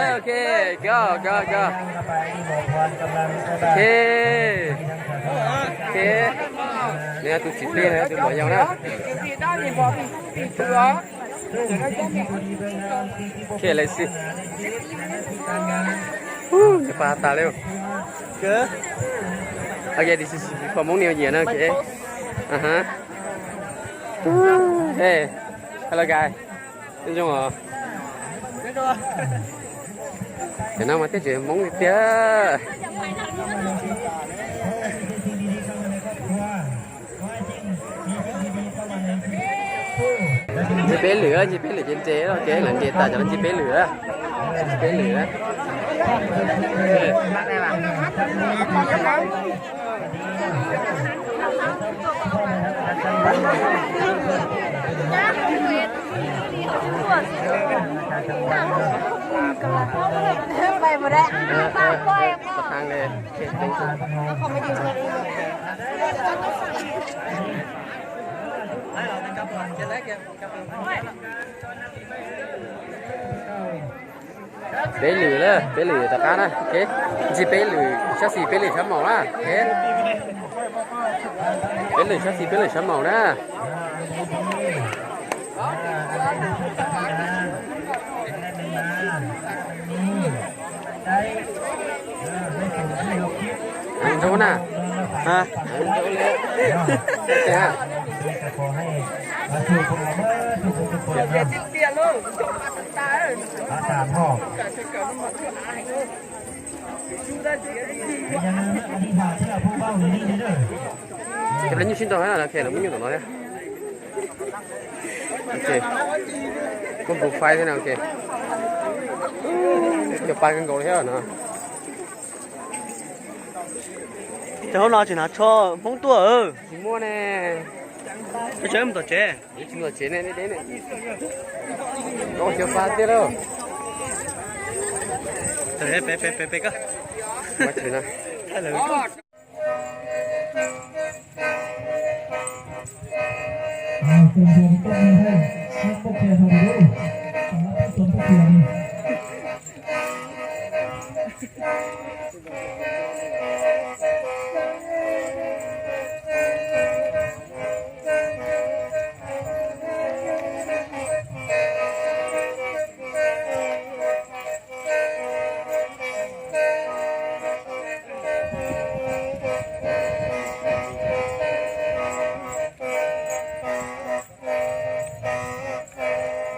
Ok, go, go, go. Ok. Ok. Nws yog tus txiv plig, nws yog tus mos yau na. Ok, lawv xwb. Nws pab tas li. Ok, this is for Hmoob New Year na, ok. Hey, hello guys. Nyob zoo os. Cov no mas thiaj tseem Hmoob tiag tiag. Ntsib peb lwm, ntsib peb lwm ces nres, ces lawv nres tas cov no ntsib peb lwm, ntsib peb lwm. Peb lwm lawm, peb lwm tom qab na, ok. Ntsib peb lwm sab xis peb lwm sab maum na, ok. Peb lwm sab xis peb lwm sab maum na. Zoo na. Cov peb nyuj sib nrau na, lawv muab nyuj tom no thiab. Ok. Muab npu faib thiab na, ok. Cov pa kawg nkaus li thiab no. Cov hauv no tsis hnav tsho Hmoob tuaj. Tsis muaj ne. Cov tsev mus tom tsev. Tsis mus tom tsev ne, deb deb ne. Cov pa tiag lauj. Pe pe pe pe koj.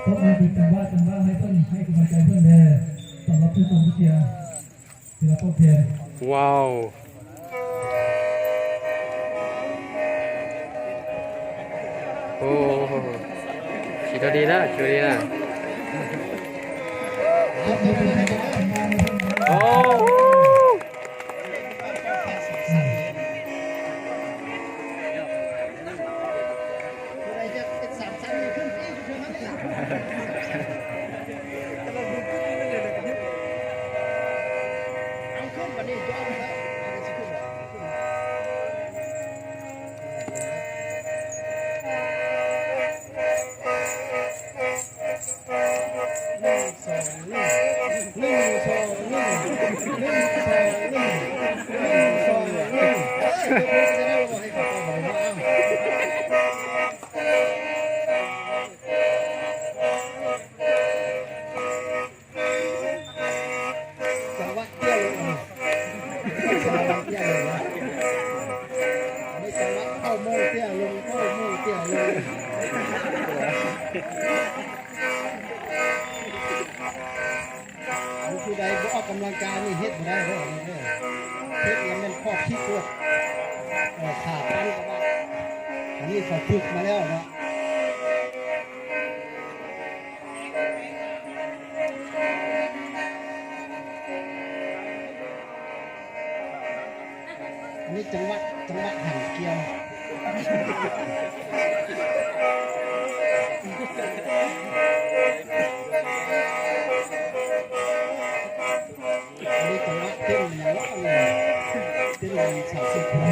Có một việc cần ba cần ba hai tuần hay của bài cày tuần đề tổng hợp thư tổng chia thì là con thuyền. Wow. Ồ, chỉ cho đi đó, chưa đi nè. Ồ. Tus dais npua ob kam laj ka nej hej mus dais, hej yog nej kho thib tuaj, tham pab, nej txog twg mas lawm no. Neb cov vaj cov vaj heev kiag. Neb cov vaj tej nyuag loj, tej nyuag txhaum xwb.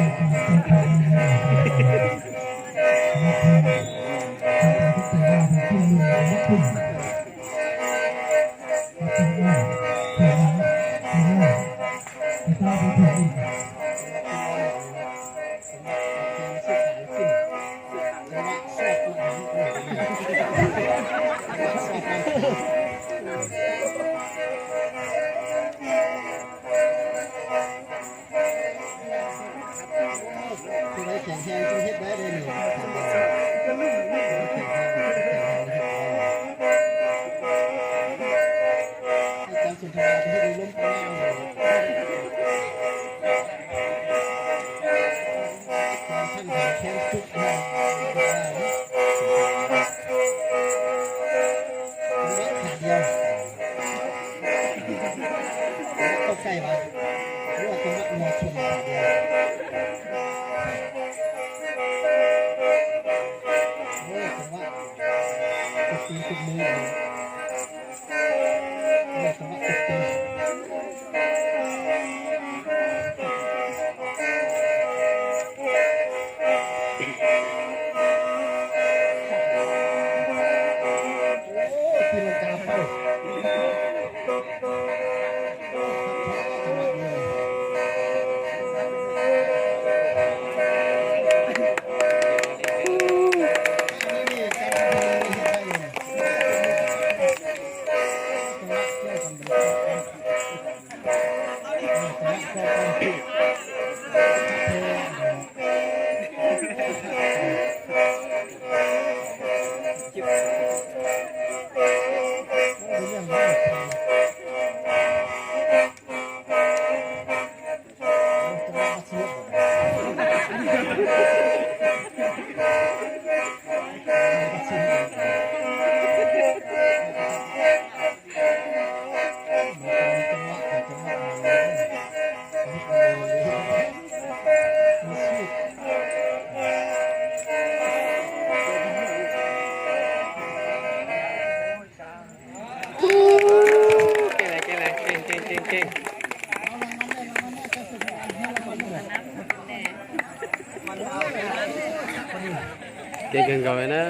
Keej kawg nkaus li na.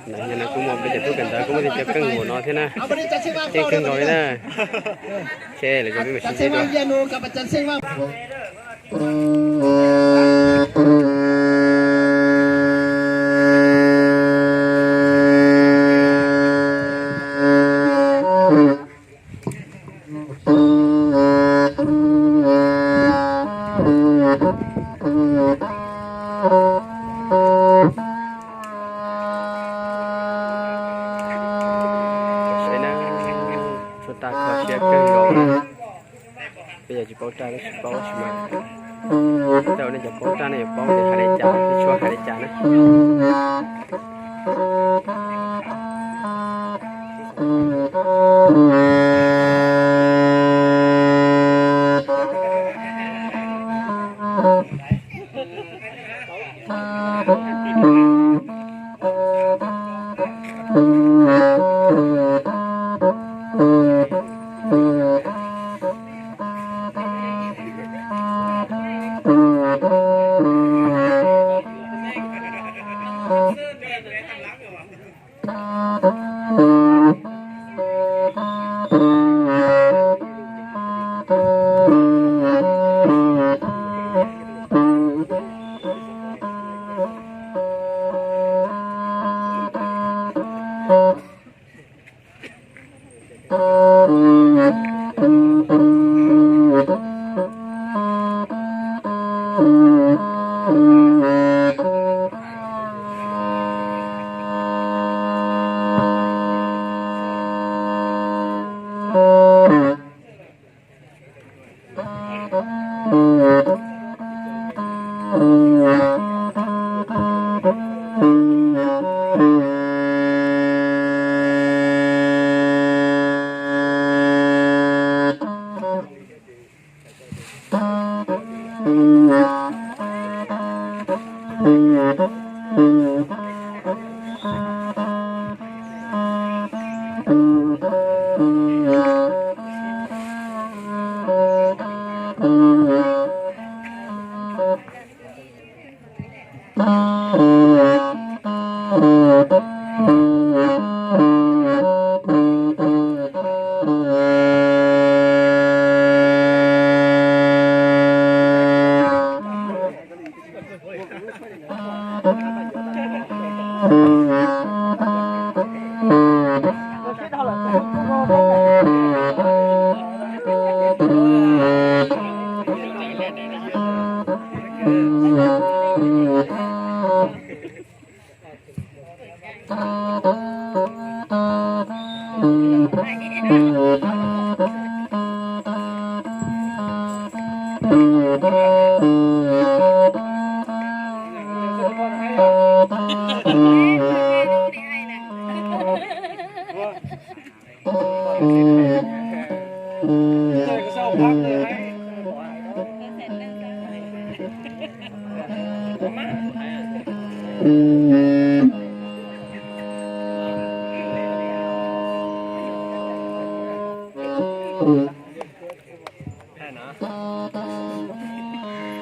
Nim no kuv muaj peb cov tub kawm ntawv kuj muaj tej cov keej nkaus no thiab na. Keej kawg nkaus li na. Lwm zaus peb mam sib ntsib dua. Tshuav tas kho siab kawg nkaus na. Peb yog tsis paub raj los tsis paub tab sis mas tej zaum nej cov paub raj nej yuav paub tias hais li cas, peb tshuav hais li cas na.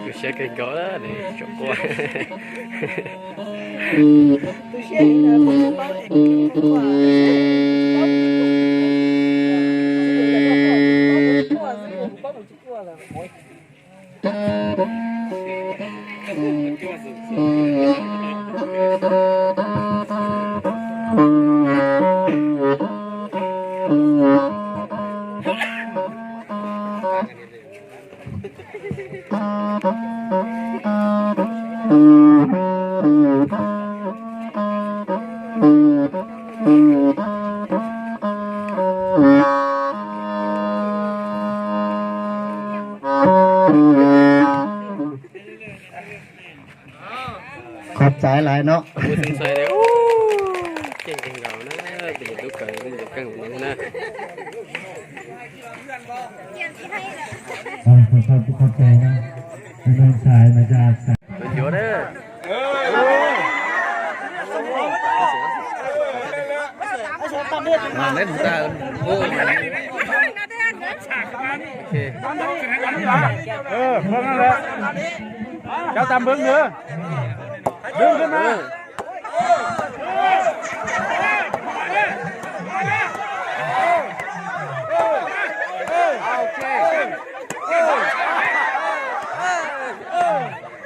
Tus siab kawg nkaus li, tsom quaj. Qhov txais lais no. Ua xeev txais li, ua, keej kawg nkaus na, tus tub kawg, tus keej no na. Ua, qhov txais na, tus txais mas yog txais. Tus yuav na. Neb mus tag, ua, ok. Cov tag npwv npwv. Npwv npwv mas.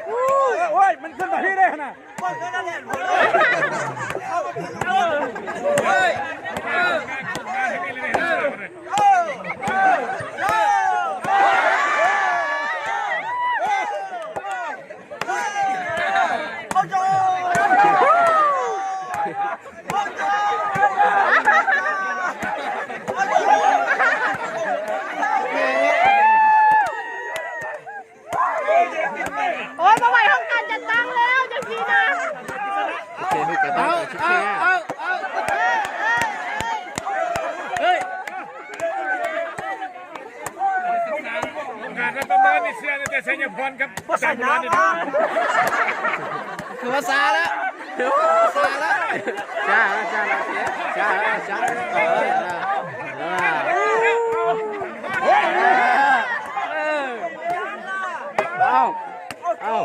Ua, ua, mas koj ntam hib dej na. Ôi, ba bảy không cần chặt tăng leo cho chị nè. Ua, xav lawm. Ua, xav lawm. Xav, xav, xav, xav. Au, au.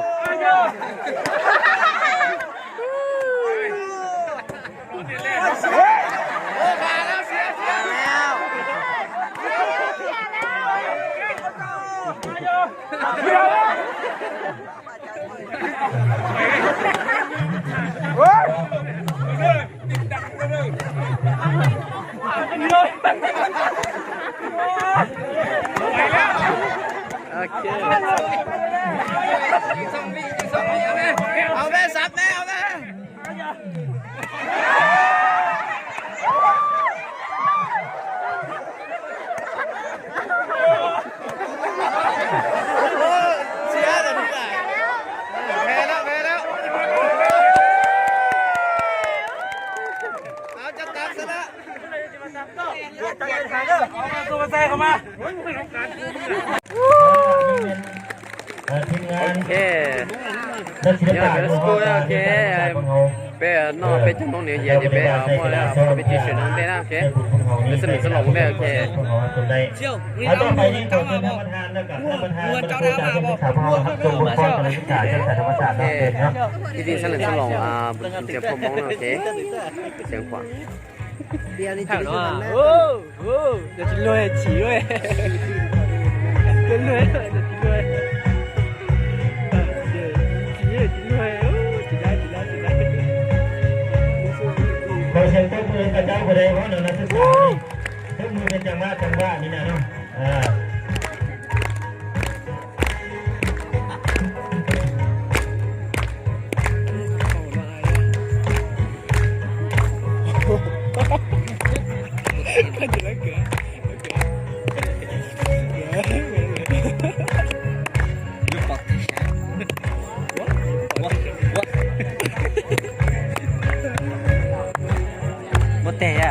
Ok. Au ve, sab ve, au ve. Ok. Nyob peb school na, ok. Peb noj peb caug Hmoob New Year ces peb muaj peb tsis sawv nyob ntej na, ok. Peb xab lwm xab loos ntej, ok. Ib tug xab lwm xab loos, ntsia phooj Hmoob na, ok. Xeev Khuam. Tsis luag chim luag. Tsis luag, tsis luag. Tsis luag, tsis luag, tsis luag. จังหวะจังหวะนี่นะเนาะ เออ Muab tes a.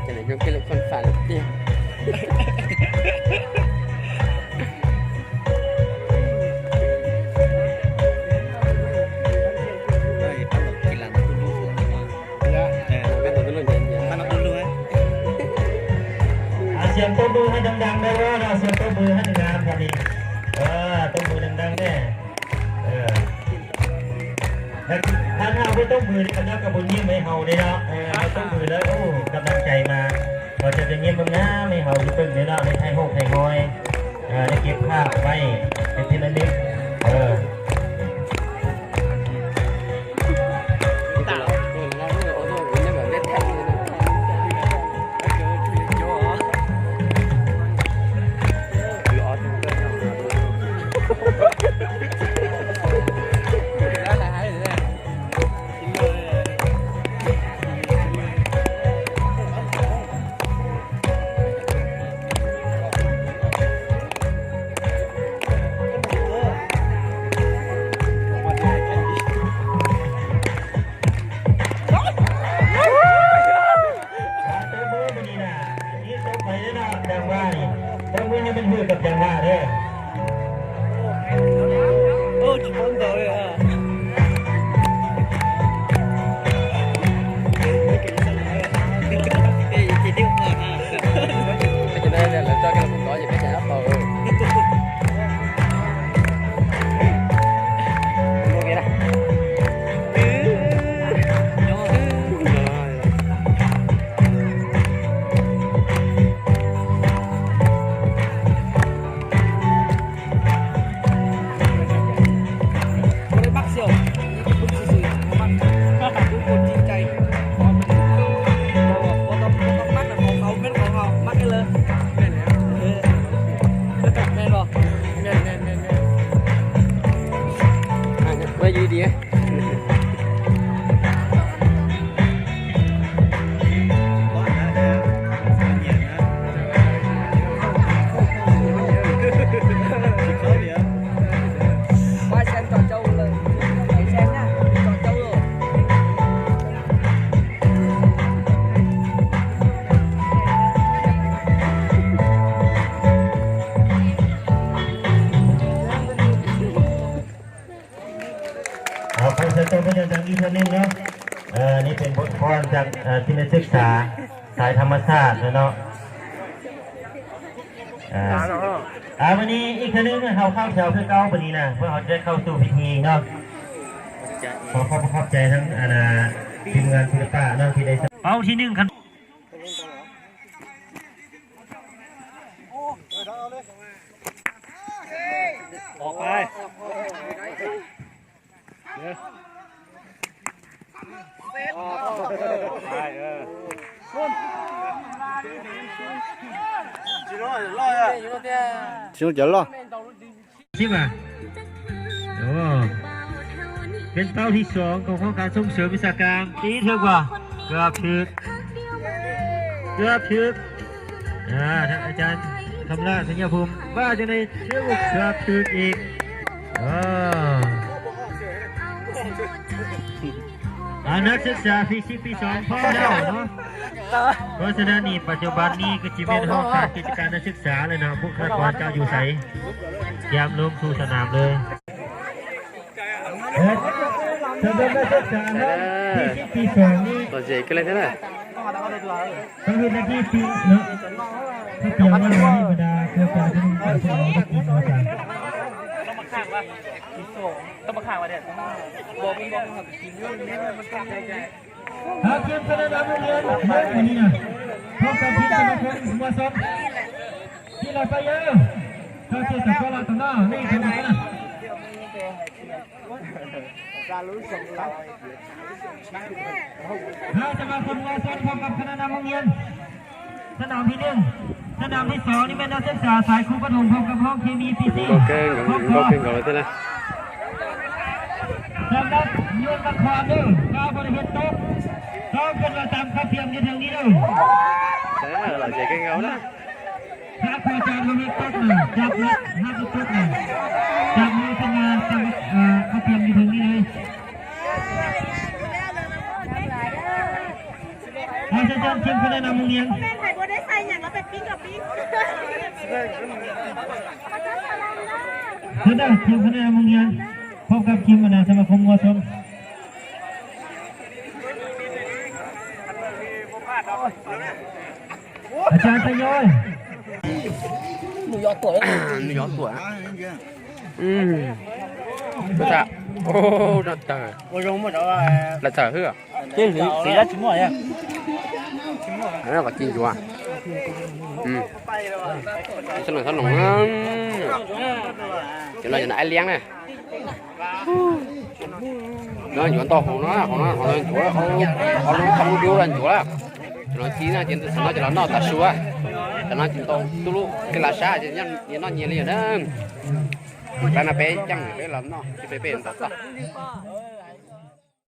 Ces lawv nyob kiag lawm faj fam lawm tiag. Xiav tub ntuj hab dab dab dab, xiav tub ntuj hab dab dab dab li. Tub ntuj dab dab dab. Hab hab peb tub ntuj li ko nyob koj puas nyiam me haus li no, tub ntuj lawv ub koj dab cai mas, koj cov nyiam me na me haus li peb li no li thaij hauj thaij hoi, li kev phaj paib, li thiab li. Tau muab nws hwj kom cov vaj thiab. Tsis paub ntau li. Peb cov no lawv tso kiag los mus tod ces peb cov no tau. Khub xov tooj peb cov ib thaj neej no, nej pem npau thov cov tib neeg xwb xav xaiv tham mas xaj no. Aw, mas nej ib thaj neej haus khaub cawv peb kaub pem li na, peb haus cawv khaub tus pem thi no. Khov khob khob cai thav tim ngan tim pam no tim dai paub thib neej kha. Tsis cov loj. Xib mas. Peb paub thib xoom koom khoom kav txooj sawv peb xav kav tib thwb kuas kab phwb kab phwb. Aw, aw, tham laj tham nyaj phum vaj cov ne thwb kuas kab phwb ib. Aw,นักศึกษาปีสี่ปีสองพร้อมแล้วเนาะ เพราะฉะนั้นนี่ปัจจุบันนี้ก็จะเป็นห้องขาดกิจการนักศึกษาเลยนะ บุคลากรจะอยู่ใส เตรียมลงสู่สนามเลย เออ Lom zem kawg li thiab na. Hab, team Canada Mus Nyiam, Mus Nyiam, phob kab team Xab Ma Khom Mua Xoo. Tij laug Paj Yawg, koj tsis tau koj los tom no, nej tau na. Hab, Xab Ma Khom Mua Xoo phob kab Canada Mus Nyiam. Sab nam thib neeg, sab nam thib xov, nej mej noj xeeb xav xaiv khub koj thoo phob kab hoob K B P C. Nkauj kawg nkaus li thiab na. Sab nam nyuam koj kho lawm, koj pom hiav toob, koj kheev los tam koj phiam yus theem ni lawm. Lom zem kawg nkaus na. Hab, koj cov thoo hiav toob na, cov hab toob na, cov thoo na, koj phiam yus theem ni lawm. Hab, team Canada Mus Nyiam. Sab nam team Canada Mus Nyiam, phob kab team Xab Ma Khom Mua Xoo. Nws yog tuaj. Ua tawg, lawv tawg hwb. Tsis muaj, kom ci ncuav. Xab noom, xab noom, cov no yog nais liab na. No ncuav ntau hauv no, hauv no, hauv no ncuav, hauv lub thaj lub dub no ncuav lawm. Cov no ci na ces xav noj ces los noj tav su. Cov no tsis tau tub lub kev lav sab ces noj nyias li na. Pab no peb caij peb los noj, peb peb ntaus toj.